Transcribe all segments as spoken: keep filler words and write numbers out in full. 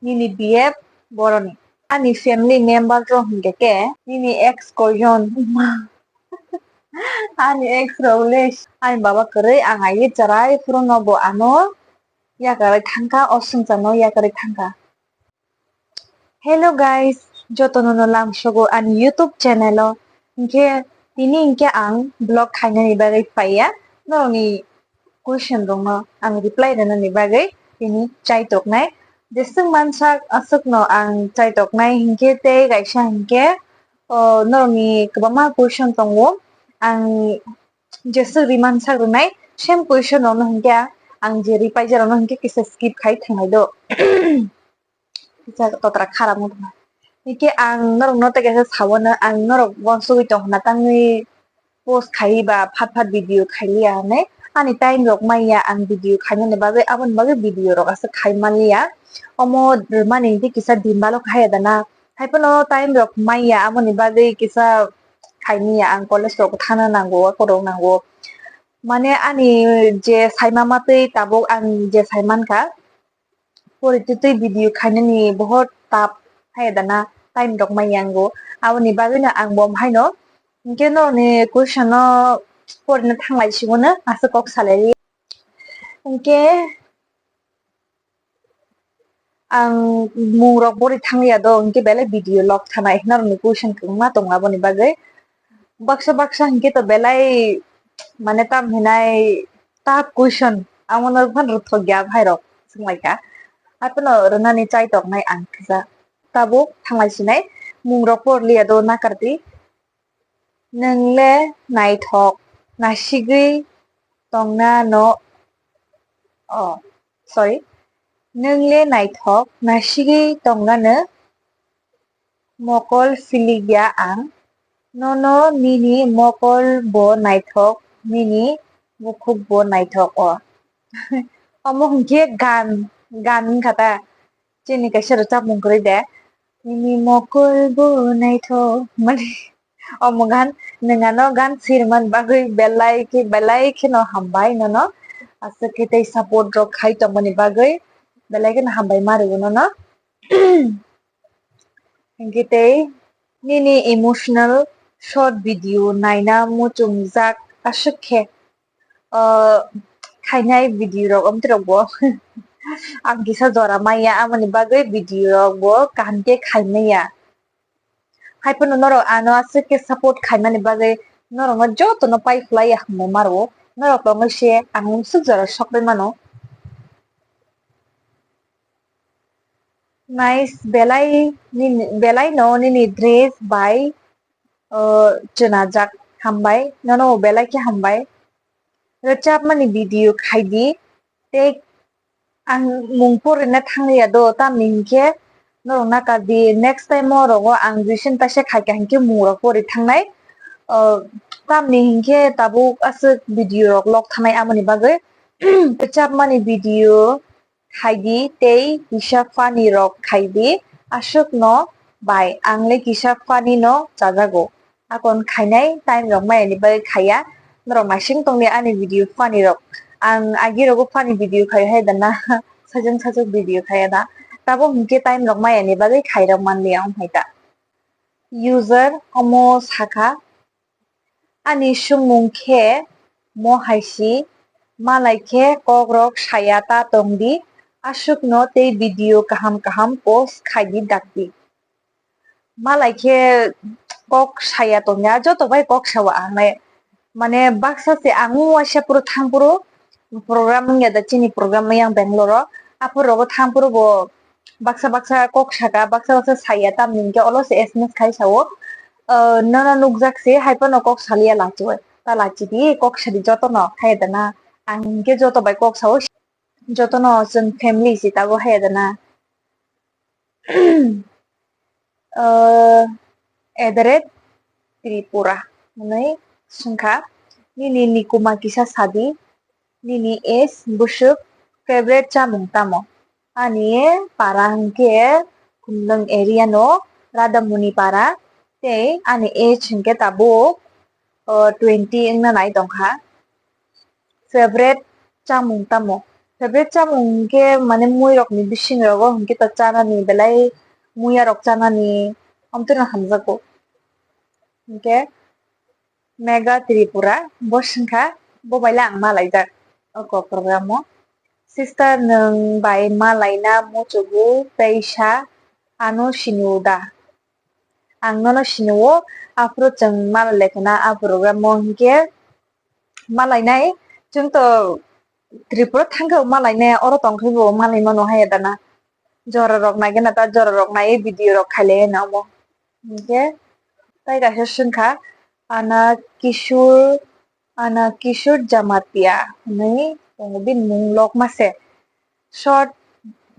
nini B F boroni. Ani family member rok hingke ke nini ex koijon? Ani ex rok le ani baba kwrwi, ang aye chwrai phuru no bo ano yakarwi thangkha, o swngcharno yakarwi thangkha. Hello guys, jotono no lamsogo ani YouTube channel o. Hingke tini hingke ang vlog khainani bagwi phaiya, norokni question rokno ang reply rwnani bagwi tini chai toknai. Jeswk mansak aswkno ang chai toknai hingke tei kaisa hingke, o, norokni kwbangma question tongo. Ang jeswk ri mansak rwnai, same question rokno hingke ang je reply jarokno hingke kisa skip khai thangnai do. Kisa totra kharap wngkha. Hingke ang norokno tei kaisa sawano, ang norok uansugwi tongkha na tangwi post khai ba phat phat video khailiya hinwi. Ani time rok maya ang video khainani bagwi, aboni bagwi video rok aswk khai manliya. Omo rwmani hingke kisa din balo khai ya dana. Haiphano time rok maya, aboni bagwi kisa khainiya, ang college rok thana nango, akorok nango. Mane ani je saima matwi tabuk ang je saimankha, pori twi twi video khainani bohot tap hai dana, time rok mai yango. Aboni bagwino ang bo haino hingke norokni question no porina thanglai simono aswk kok salai. Hingke ang mung rok pori thangliya do, hingke belai video log thanai norokni question kwbangma tongo aboni bagwi. Baksa baksa hingke to belai, mane, tam hinai tough question, amo no phano rwthok ya bhai rok swnglaikha. Aphano rwnani chai toknai ang kisa. Tabuk thanglai sinai, mung rok porliya do nakardi. Nwng le naithok nasigwi tongna no, oh, sorry. Nwng le naithok nasigwi tongna no mokol philikya ang. Nono nini mokol bo naithok, nini bukhuk bo naithok o. Omo hwnkhe gan, gan wngkha ta. Chini kaisa rwchapmung kwrwi de. Nini mokol bo naithok. Mani, omo gan, nwng ano gan sirman bagwi belai khe, belai kheno hambai nono. Aswk khe tei support rok khai tongmani bagwi belai kheno hambai ma rwo nono. Hingke tei nini emotional short video naina muchungjak aswk khe, o, khainai video rok omtwi rok bo ang kisa jora maya, amoni bagwi video rok bo kaham khe khaimaya. Haiphano norok ano aswk khe support khaimani bagwi norokno jotono pai khwlai ya hambai ma rwo. Norok tongwi se ang swk jora sokbai mano. Nice, belai nini, belai no nini dress bai, o, chwnajak, hambai, nono belai khe hambai. Rwchapmani video khaidi, tei ang mung porina thangliya do, tamni hinkhe norok nakardi, next time o rogo ang reaction kaisa khaikha hinkhe mung rok pori thangnai. O, tamni hinkhe tabuk aswk video rok log thanai, amoni bagwi rwchapmani video khaidi tei kisa funny rok khaidi, aswkno bai ang le kisa funny no chajago. Akon khainai time rok maya ni bagwi khaiya, norok naising tongdi ani video funny rok. Ang agi rogo funny video khai hai da na, sajwk sajwk video khaiya da. Tabo hinkhe time rok maya ni bagwi khairok manliya wng hai ta. User omo sakha, ani swngmung khe mo hai si, malai khe kokrok saya ta tongdi, aswkno tei video kaham kaham post khaidi dakti. Malai khe kok saya tongya, joto bai kok sao ang le. Mane baksa se ang waisa phuru thang phuru program wngya da chini program yang Bangalore o. Aphuru rogo thang phuru bo baksa baksa kok saka, baksa baksa saya, tamni hinkhe olo se S M S khai sao. O, nono nukjak se, hai phano kok saliya lachiui. Ta lachi di, kok sadi jotono, hai da na. Ang hinkhe joto bai kok sao, jotono chwng family si tabuk hai da na. O, at the rate Tripura hwnwi swngkha, nini nikuma kisa sadi, nini age bwswk, favorite chamung tamo? Ani para hwnkhe Khumlwng area no Radhamoni para, tei ani age hwnkhe tabuk, o, twenty wngna nai tongkha. Favorite chamung tamo? Favorite chamung hinkhe mane muirokni bisingrogo hinkhe ta chanani belai muiyarok chanani amtwino hamjago. Hinkhe Mega Tripura bo swngkha, bo baila ang malaijak o program o. Sister, nwng bai malaina muchugo tei sa ano sinio da? Ang nono sinio, aphuru chwng malai laikhana a program o hinkhe malainai, chwngto Tripura thangkhe malainai, oro tongkhaibo malai mano hai dana. Jorarok naigena ta, jorarok naiwi video rok khailai na omo. Hinkhe tai kaisa swngkha, Ana Kishore, Ana Kishore Jamatia hinwi tongo, bini mung Lokma se. Short,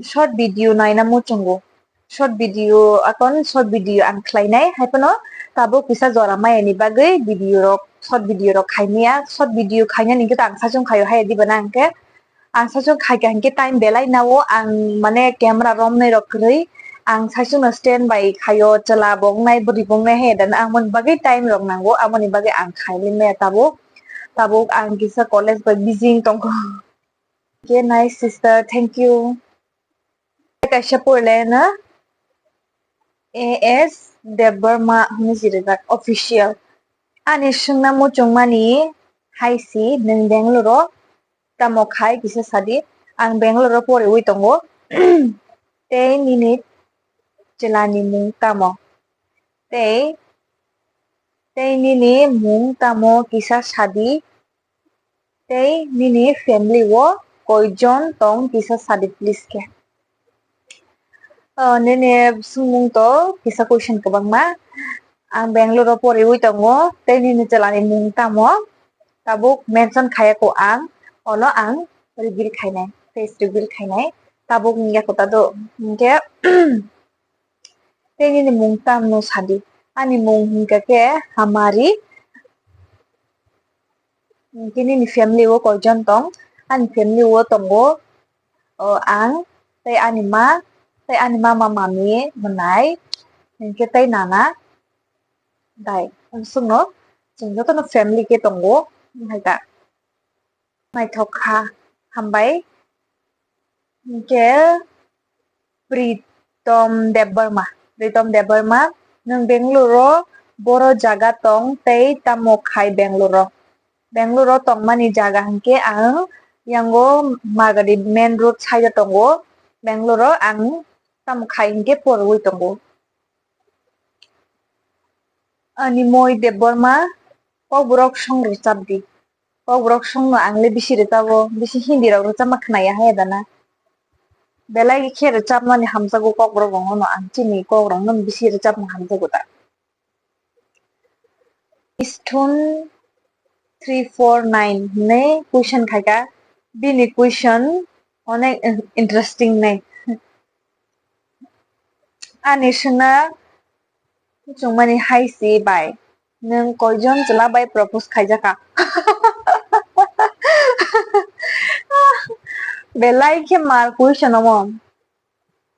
short video naina muchungo. Short video, akon short video ang khlainai, haiphano tabuk kisa jora mayani bagwi video rok, short video rok khaimaya. Short video khainani hinkhe ta ang saichung khaio hai diba na hinkhe. Ang saichung khaikha hinkhe time belai nao, ang mane camera romnai rok kwrwi, ang saichungno stand by khaio, chwla bo wngnai, bwrwi bo wngnai hai da, ang moni bagwi time rok nango, amoni bagwi ang khaili maya tabuk, tabuk ang kisa college bai busy wng tongkho. Okay, nice sister, thank you. Kaisa poilai na A S Debbarma hinwi sirijak official. Ani swngna muchungmani hai si, nwng Bangalore o tamo khai kisa sadi. Ang Bangalore o poriwi tongo. Tei nini chwlani mung tamo? Tei, tei nini mung tamo kisa sadi? Tei nini family o koijon tong kisa sadi please khe. Oh, nini swngmung to kisa question kwbangma. Ang Bangalore o poriwi tongo, tei nini chwlani mung tamo? Tabuk mention khayako ang, ono ang reveal khainai, face reveal khainai. Tabuk wngya kota do, hinkhe tei nini mung tamo sadi? Ani mung hinkha khe Hamari. Hinkhe nini family o koijon tong? Ani family o tongo, o, ang, tei ani ma, tei ani mama mami mwnai, hinkhe tei nana, dai. Ang swngno, chwng jotono family khe tongo, hai da. Naithok kha, hambai. Hinkhe Pritom Debbarma, Pritom Debbarma, nwng Bangalore o boro jaga tong tei tamo khai Bangalore o? Bangalore o tongmani jaga hinkhe ang yango Margadi main road side o tongo. Bangalore o ang tamo khai hinkhe poriwi tongo. Ani moi Debbarma, kokborok song rwchap di. Kokborok songno ang le bisi rwchabo, bisi Hindi rok rwchapma khnaya hai dana. Belai khe rwchapmani hamjago kokborok rokno, ang chini kokrokno bisi rwchapma hamjago da. Stone three four nine hinwi question khaikha, bini question onek in-, interesting nai. Ani swngna muchungmani hai si bai, nwng koijon chwla bai propose khaijakha? Belai khe mar question omo.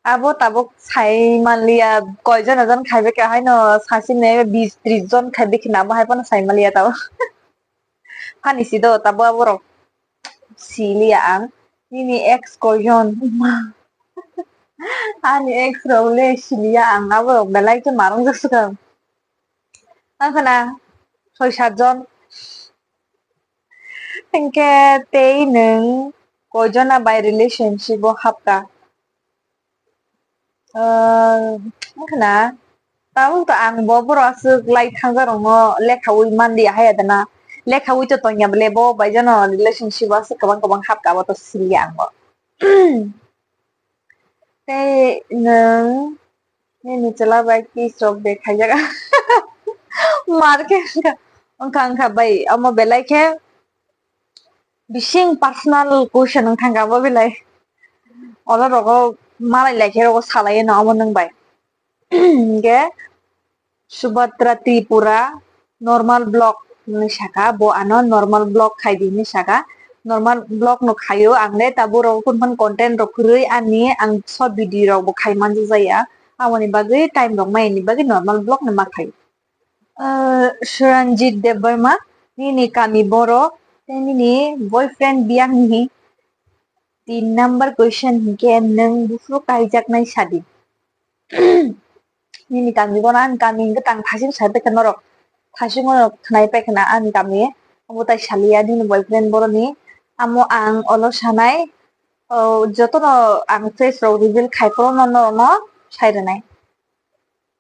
Abo tabuk sai manliya, koijon jon khaibe khe haino sasi ne bis tris jon khaibe khe abo hai phano sai manliya tabuk. Hani si do tabuk aborok siliya ang. Nini ex koijon? Ani ex rok le siliya ang, aborok belai khe marung jak swkang. Ang khna soi sat jon. Hinkhe tei nwng koijona bai relationship o hapka? Ah, wngkha na, tabuk to ang bo borok aswk lai thangjakrokno lekhaui manliya hai adana. Lekhaui to tongya bele, bo baijano relationship o aswk kwbang kwbang hapka, abo to siliya ang bo. Tei nwng nini chwla bai kiss rok de khaijak? Mar khe wngkha, wngkha, wngkha bai, omo belai khe bising personal question wng thangkha bo belai. Oro rogo malai lai khe rogo salai no omo nwng bai. Hinkhe Subhadra Tripura normal vlog hinwi saka, bo ano normal vlog khai di hinwi saka. Normal vlog no khaio ang le, tabuk rogo kun phan content rok kwrwi ani ang short video rok bo khai manjak jaya. Aboni bagwi time rok maya ni bagwi normal vlog no ma khaio. Ah, Suranjit Debbarma, nini kami boro, tei nini boyfriend biyang ni? Tin number question hinkhe, nwng buphuru kaijaknai sadi. Nini kami bono ani kami hinkhe tang thasing sai paikha norok. Thasingo norok khnai paikha na ani kami. Obo tai saliya nini boyfriend boroni. Amo ang olo sanai, o, jotono ang face rok reveal khai phuru no norokno sai rwnai.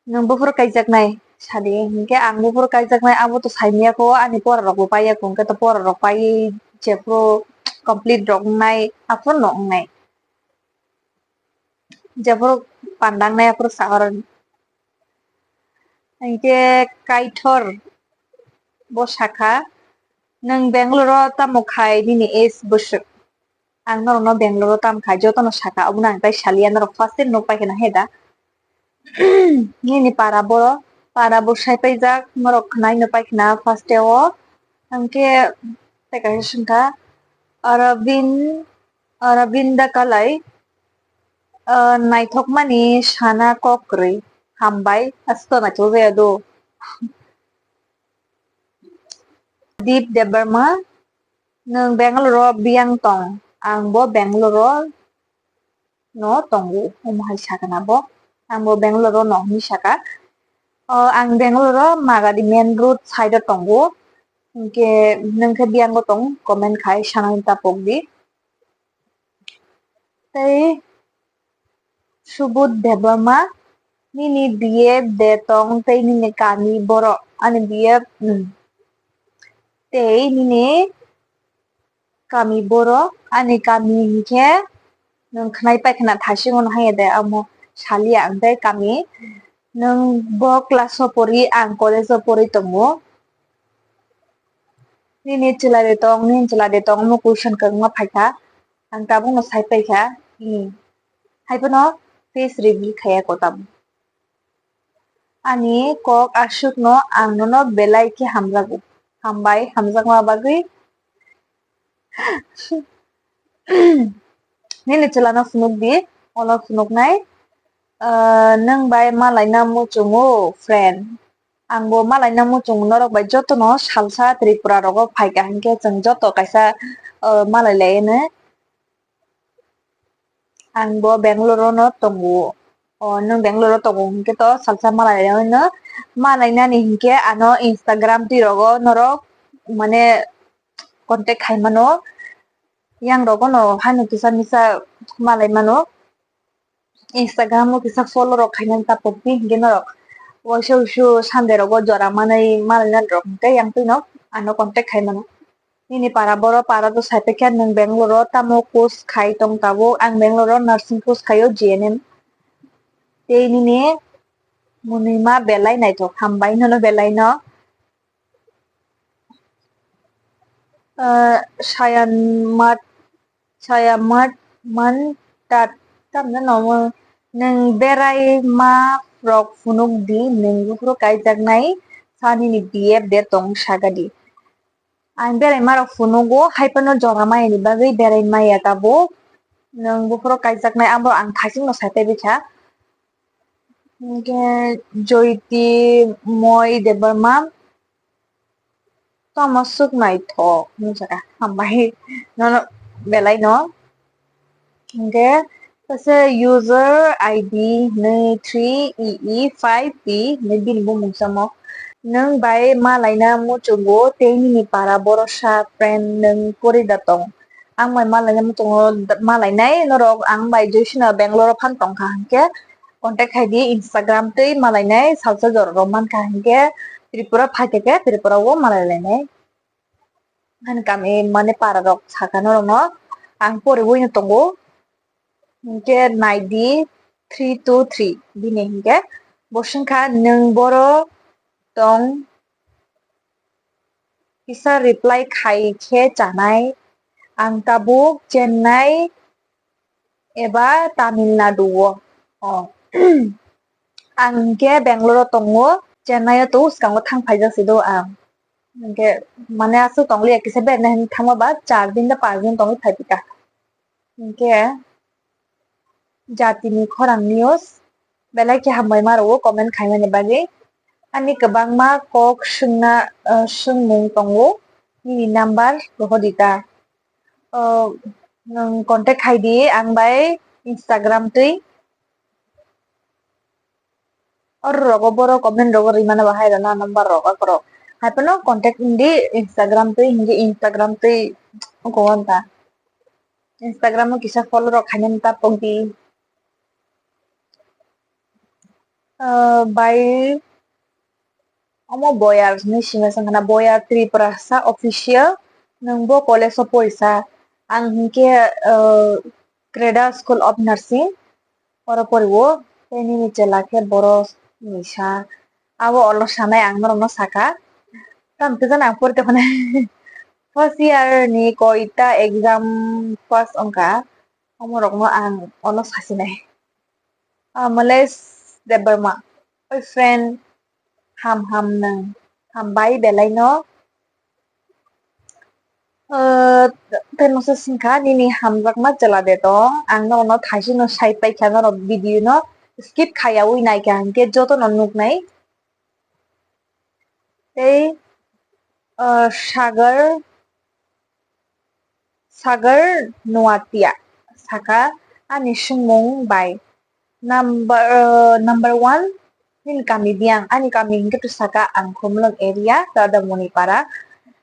Nwng buphuru kaijaknai sadi hinkhe ang buphuru kaijaknai abo to saimaya kho, ani pora rokbo paiya kho, hinkhe to pora rok paiwi jephuru complete rok wngnai aphuru no wngnai. Jephuru pandangnai aphuru sa oroni. Hinkhe Kaithor bo sakha, "Nwng Bangalore o tamo khai nini age bwswk?" Ang norokno Bangalore o tam khai jotono sakha, obono ang tai saliya, norok first time nuk paikha na he da. Nini para boro, para bo sai paijak, norok khnaino paikha na first day o. Hinkhe tei kaisa swngkha, Arabin, Arabinda Kalai, ah, naithokmani sana kok kwrwi, hambai, asto naithok jaya do. Deep Debbarma, nwng Bangalore o biyang tong, ang bo Bangalore o no tongo, omo hai sakha na bo, ang bo Bangalore o no hinwi sakha. O, ang Bangalore o Magadi main road side o tongo, hinkhe nwng khe biyango tong, comment khai sanani tapok di. Tei Subodh Debbarma, nini B F de tong tei nini kami boro, ani B F, hmm. Tei nini kami boro, ani kami hinkhe nwng khnai paikha na thasingo no haiya de, amo saliya ang tei kami. Nwng bo class o pori, ang college o pori tongo. Nini chwla de tong, nini chwla de tong, omo question kwbangma phaikha. Ang tabukno sai paikha, hmm. Haiphano face reveal khaiya ko tabuk. Ani kok aswkno ang nono belai khe hamjago. Hambai hamjakma bagwi. Nini chwlano phunuk di, olo phunuknai. Ah, nwng bai malaina muchungo, friend. Ang bo malaina muchungo, norok bai jotono salsa Tripura rogo phaikha hinkhe chwng joto kaisa, ah, malai laino. Ang bo Bangalore o no tongo. O, nwng Bangalore o tongo hinkhe to salsa malai laino. Malainani hinkhe ano Instagram twi rogo norok mane contact khai mano. Yang rogo no haino kisa misa malai mano. Instagram o kisa follow rok khainani tapok di hinkhe norok waisa wuisu Sunday rogo jora manwi malainani rok hinkhe yang twino ano contact khai mano. Nini para boro, para to sai paikha, nwng Bangalore o tamo course khai tong tabuk? Ang Bangalore o nursing course khaio, G N M. Tei nini mwnwima belai naithok, hambai nono belai no. Ah, Sayan Mat, Sayan Mat Man Tat, tamno nomo nwng berai ma rok phunuk di, nwng buphuru kaijaknai sa nini B F de tong saga di. Ang berai ma rok phunugo, hai phano jora maya ni bagwi berai maya tabuk. Nwng buphuru kaijaknai abo ang thasing no sai taibi kha. Hinkhe Joiti Moi Debbarma, tamo swk naithok hinwi sakha, hambai nono belai no. Hinkhe kaisa user I D hinwi three E E five P hinwi bini bumung samo. Nwng bai malaina muchungo tei nini para borosa friend nwng pori da tong? Ang bai malaina muchungo, malainai norok ang bai joisino Bangalore o phan tongkha hinkhe contact khai di Instagram tei malainai salsa jora rok mankha hinkhe Tripura phaikhe khe Tripura o malai lainai. Ani kami mane para rok sakha norokno ang poriwi no tongo. Hinkhe nai di three two three bini hinkhe bo swngkha nwng boro tong kisa reply khai khe chanai. Ang tabuk Chennai eba Tamil Nadu o. O. Ang hinkhe Bangalore o tongo, Chennai o to swkango thang phaijak se do ang. Hinkhe mane aswk tongliya kisa berna hinwi thangma ba char din da panch din tongwi phaipika. Hinkhe Jatini Khorang News belai khe hambai ma rwo comment khaimani bagwi. Ani kwbangma kok swngna, ah, swngmung tongo, nini number rohordi ta. Ah, Nwng contact khai di ang bai Instagram twi. Oro rogo borok comment rogo rimano bahai rana number rok akorok. Hai phano contact wngdi Instagram twi, hingi Instagram twi ungko wanta. Instagram o kisa follow rok khainani ta pokdi. Ah, bai omo Boyar hinwi sima chwng khna, Boyar Tripurasa official, nwng bo college o porisa? Ang hinkhe, ah, Kreda School of Nursing oro porio, tei nini chwla khe boro hinwi sa. Abo olo sanai ang norokno saka, tamo khe jani ang pori tongkha nai. First year ni koita exam pass wngkha, omorokno ang olo sasinai. Ah, Malesh Debbarma, oi friend, ham ham nwng, hambai belai no. Ah, tei masa singkha nini hamjakma chwla de tong, ang norokno thaisino sai paikha, norok video no skip khaiyaui naikha hinkhe jotono nuknai. Tei, ah, Sagar, Sagar Nuatia saka, ani swngmung bai number, ah, number one nini kami biyang, ani kami hinkhe to saka Angkhumlwng area, Tadamunipara.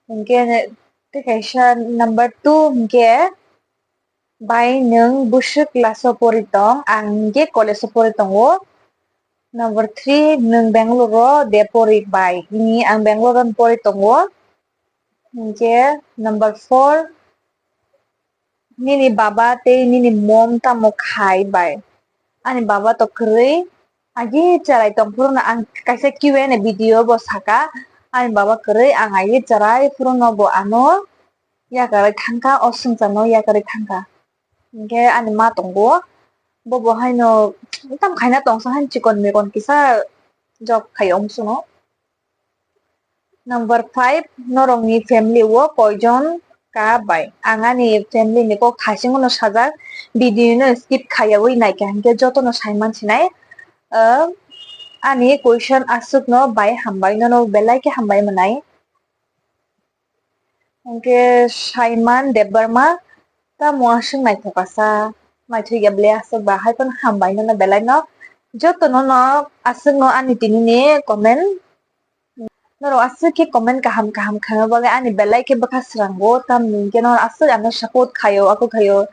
Hinkhe tei kaisa number two hinkhe bai nwng bwswk class o pori tong? Ang hinkhe college o pori tongo. Number three, nwng Bangalore o de pori bai? Ni ang Bangalore o pori tongo. Hinkhe number four, nini baba tei nini mom tamo khai bai? Ani baba to kwrwi, agi cherai tong phuru no ang kaisa Q and A video bo saka, ani baba kwrwi, ang agi cherai phuru no bo ano yakarwi thangkha, o swngcharno yakarwi thangkha. Hinkhe ani ma tongo, bo bo haino tam khaina tongsa haino chikon mikon kisa job khai ongsono. Number five, norokni family o koijon ka bai? Ang ani family ni kok thaichingno sajak, video no skip khaiyaui naikha hinkhe jotono saiman sinai. Ah, ani question aswkno bai hambai, nono belai khe hambai mwnai. Hinkhe Saiman Debbarma, tamo aswk naithok asa, naithok ya ble aswk ba, hai phano hambai nono belai no, joto nono aswk no ani tini ni comment, norok aswk khe comment kaham kaham khaima bagwi ani belai khe bwkha srango, tamni hinkhe norok aswk ano support khaio, ako khaio,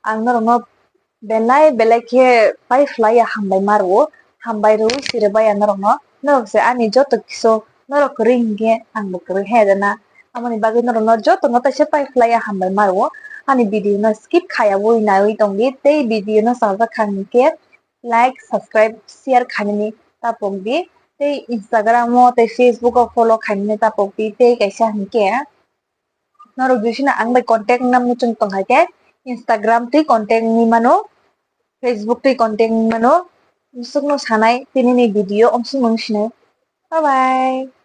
ang norok no belai belai khe pai phlai ya hambai ma rwo, hambai rwui siri bai ya norok no, norok se ani joto kiso norok kwrwi hinkhe ang bo kwrwi he rwna, amoni bagwi norok no joto no taisa pai phlai ya hambai ma rwo, ani video no skip khaiyaui naiwi tongdi, tei video no chajak kha hinkhe like, subscribe, share khainani tapok di, tei Instagram o tei Facebook o follow khainani tapok di, tei kaisa hinkhe norok bisino ang bai contact wngna muchung tong hai khe, Instagram twi contact wngwi mano, Facebook twi contact wngwi mano, bwswkno sanai tini ni video omswk nung sinai. Bye bye.